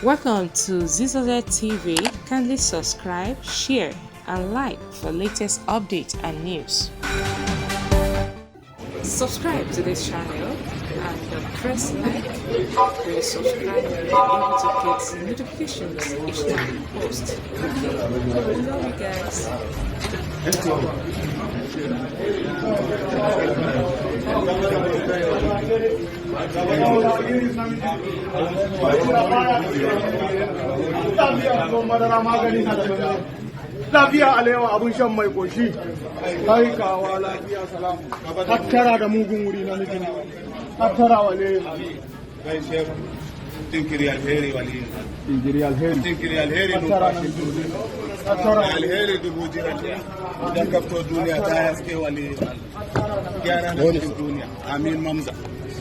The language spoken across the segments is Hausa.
Welcome to Zizoze TV. Kindly subscribe, share, and like for latest updates and news. Subscribe to this channel and press like. When you subscribe, you'll be able to get notifications each time we post. Okay, we love you guys. Lafiya alewa abun shan mai koshi. Kai kawa lafiya salam. Hattara da mugun wuri na mijin. Hattara wale. Gaishe tinkiri alheri wali. Injiri alheri. Tinkiri alheri Hattara na numfashi. mijin. Hattara. Alheri dubu jira. Idan ka fito duniya ta haske wali. Gyara na cikin duniya. Amin mamza.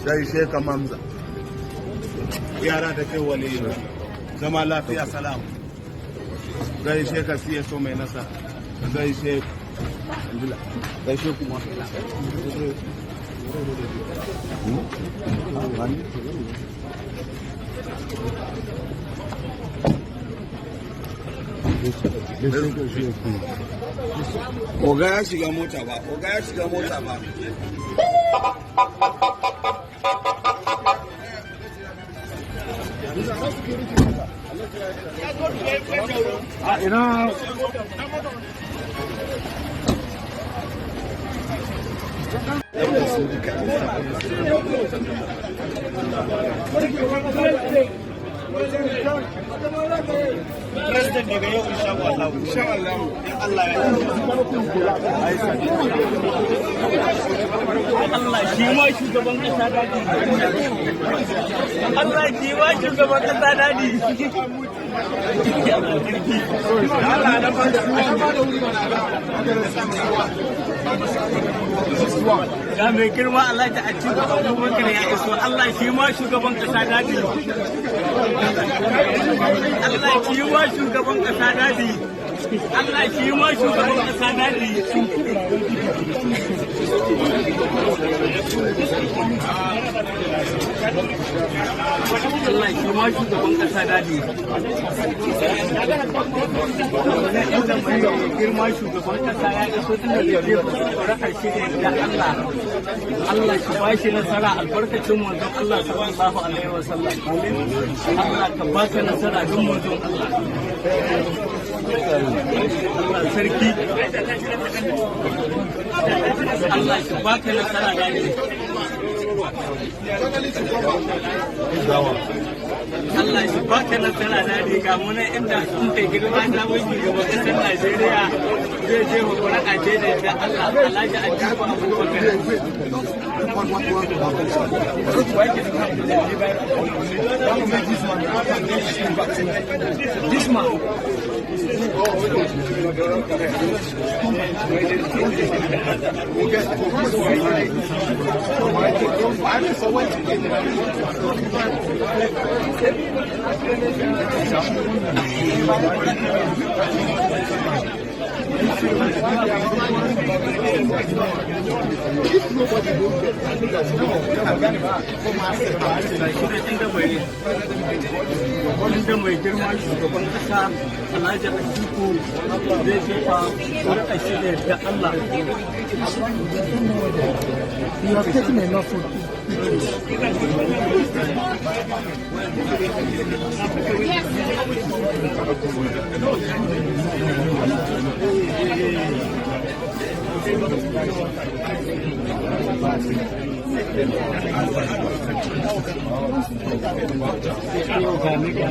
Gaishe ka mamza. Gyara da kai wali. Zama lafiya salam. Gaishe ka CSO mai nasa. Gaishe gaishe kuma. Oga ya shiga mota ba, oga ya shiga mota ba. A ina. President daga yau insha Allah. Insha Allah. In Allah ya Allah shi ma shugaban kasa dadi. Allah shi ma shugaban kasa dadi. Ga mai girma Allah ta Atiku Abubakar ya iso. Allah shi ma shugaban kasa dadi. Allah shi ma shugaban kasa dadi. Allah shi ma shugaban kasa dadi. Allah shi ma shugaban kasa dadi. Inda mai girma shugaban kasa ya iso tun da zai jefa shi da Allah. Allah shi ba shi nasara albarkacin manzon Allah sallallahu alaihi wasallam. Allah ka baka nasara don manzon Allah. Allah sarki. Allah shi baka nasara dadi. Allah shi baka nasara dadi ga mu nan inda sun kai girma sabon shugaban kasar Najeriya zai je wa ƙuri'a ce da yadda Allah Alhaji Atiku Abubakar. This man. Inda mai girma shugaban kasa Alhaji Atiku zai jefa ƙuri'a shi da yadda Allah. You have taken enough food. Yau ga ni ga